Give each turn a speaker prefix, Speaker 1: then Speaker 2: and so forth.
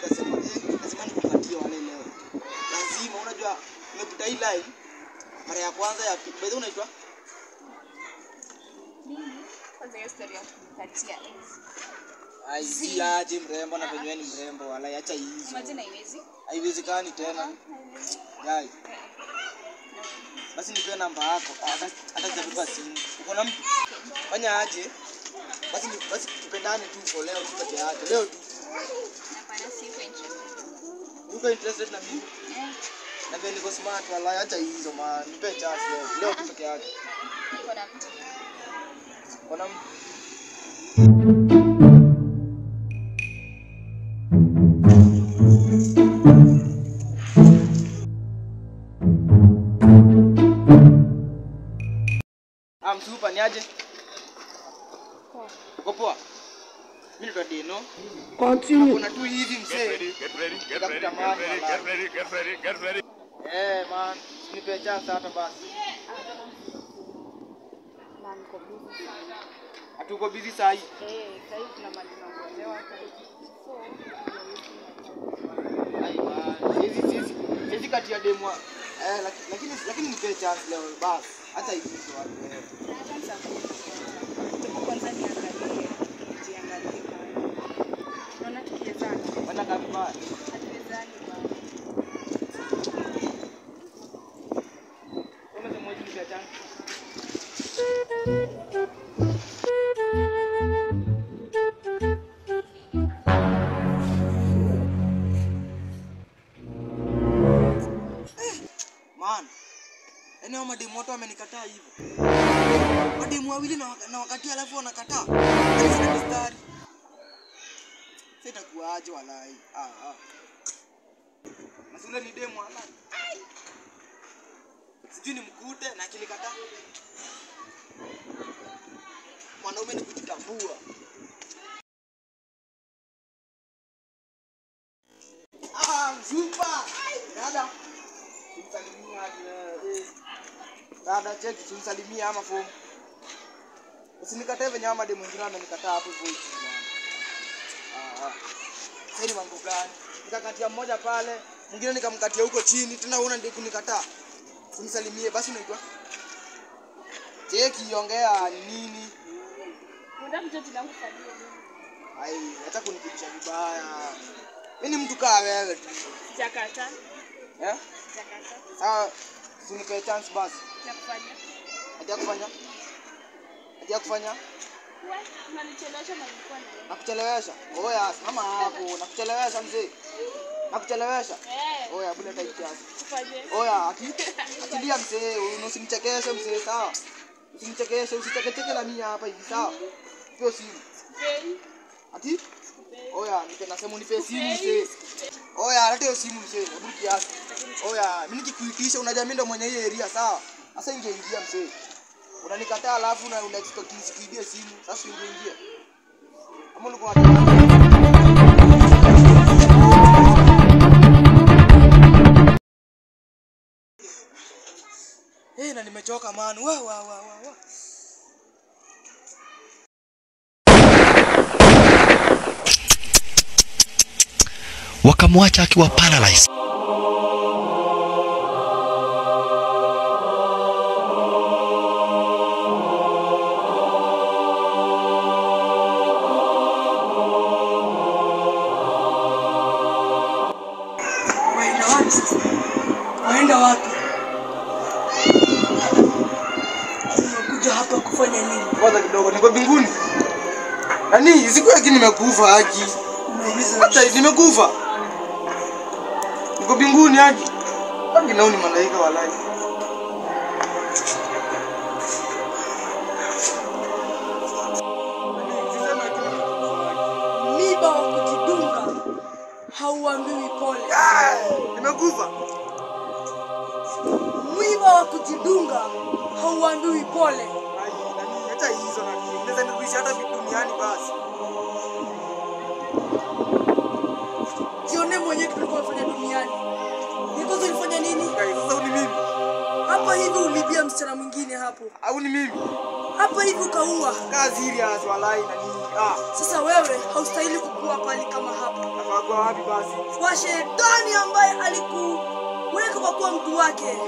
Speaker 1: Nikasema lazima nikupatie wale leo. Lazima, unajua nimepita hii line mara ya kwanza ya pili. By the way unaitwa?
Speaker 2: Mimi kwanza hiyo story ya kunipatia.
Speaker 1: Ai, si aje mrembo na penyewe ni mrembo wala acha hizo.
Speaker 2: Imagine haiwezi.
Speaker 1: Haiwezekani tena. Yai. Basi nipe namba yako. Hata sijabeba simu. Uko na mtu? Fanya aje? Basi basi tupendane tu kwa leo tu peke yake. Leo tu.
Speaker 2: Hapana, siko interested.
Speaker 1: Uko interested na mimi?
Speaker 2: Eh.
Speaker 1: Na vile niko smart wala acha hizo man. Nipe chance leo. Leo tu peke yake.
Speaker 2: Niko na mtu.
Speaker 1: Uko na mtu? Msupa ni aje? Uko poa? Mimi ndo Deno.
Speaker 3: Continue.
Speaker 1: Kuna tu hivi mzee.
Speaker 4: Get ready, get ready, get ready, get ready, get ready, get ready.
Speaker 1: Eh man, nipe chance hata basi.
Speaker 2: Na niko busy sana.
Speaker 1: Hatuko busy saa hii.
Speaker 2: Eh, saa hii tuna mali tunangojewa hata. So,
Speaker 1: ai man, siwezi kati ya demo. Eh, lakini nipe chance leo basi. Hata hivi sio watu leo.
Speaker 2: Kwanza niangalie, nijiangalie kwanza. Naona tukiwezana.
Speaker 1: Bana kabisa.
Speaker 2: Hatuwezani bwana.
Speaker 1: Unasema mwezi nipe chance. Man, yaani hao mademu wote wamenikataa hivyo. Mademu wawili na wakati alafu wanakataa. Yaani sina mistari. Sasa itakuwaje walai? Masule ni demu walai. Sijui nimkute na akinikataa. Mwanaume ni kujitambua. Mzumba. Dada. Simsalimia hadi wewe. Dada cheki simsalimia ama fomu. Usinikatae venye ama demu mwingine amenikataa hapo hivyo. Sasa ni mambo gani? Nikakatia mmoja pale, mwingine nikamkatia huko chini, tena wewe ndio kunikataa. Unisalimie basi unaitwa? Cheki ongea ni nini?
Speaker 2: Unataka mtoto wangu fanyie nini?
Speaker 1: Ai, acha kunikumbusha vibaya. Mimi ni mtu kaa wewe tu.
Speaker 2: Sijakata.
Speaker 1: Eh?
Speaker 2: Sijakata.
Speaker 1: Sawa, unipe chance basi.
Speaker 2: Nakufanya.
Speaker 1: Haja kufanya? Haja kufanya?
Speaker 2: Wewe unanichelewesha na nilikuwa na.
Speaker 1: Nakuchelewesha. Oya, simama hapo. Nakuchelewesha mzee. Nakuchelewesha.
Speaker 2: Eh.
Speaker 1: Oya, bila type kiasi.
Speaker 2: Kufanye.
Speaker 1: Oya, atilia mzee, usinichekeshe mzee, sawa? Usinichekeshe, usichekecheke na mimi hapa hivi, sawa? Hiyo simu.
Speaker 2: Sikupei.
Speaker 1: Ati?
Speaker 2: Sikupei.
Speaker 1: Oya, nipe nasema unipe simu mzee. Oya, leta hiyo simu mzee, hebu kiasi. Oya, mimi nikikuitisha unajua mimi ndo mwenye hii area, sawa? Sasa ingeingia mzee. Unanikataa alafu una expect nisikuibie simu. Sasa ingeingia. Kama ulikuwa na nimechoka man. Wa wa wa wa.
Speaker 5: Wakamwacha akiwa paralyzed.
Speaker 3: Waenda wapi sasa? Waenda wapi? Unakuja hapa kufanya nini?
Speaker 1: Kwanza kidogo niko mbinguni. Nani siku yake nimekufa haki. Hata nimekufa. Niko mbinguni haki. Haki nao ni malaika walai.
Speaker 3: Miba wa kujidunga hauambiwi pole.
Speaker 1: Nimekufa.
Speaker 3: Mwiba wa kujidunga hauambiwi pole.
Speaker 1: Ai, nani hata hizo nani. Unaweza nirudisha hata duniani basi.
Speaker 3: Jione mwenyewe tulikuwa tunafanya duniani. Nikozo ulifanya nini?
Speaker 1: Sasa ni mimi.
Speaker 3: Hapa hivi ulibia msichana mwingine hapo.
Speaker 1: Au ni mimi?
Speaker 3: Hapa hivi ukaua.
Speaker 1: Kazi serious walai nani.
Speaker 3: Sasa wewe haustahili kukua pali kama hapa.
Speaker 1: Nafaa Kwa wapi basi?
Speaker 3: Kwa shetani ambaye alikuweka kwa kuwa mtu wake.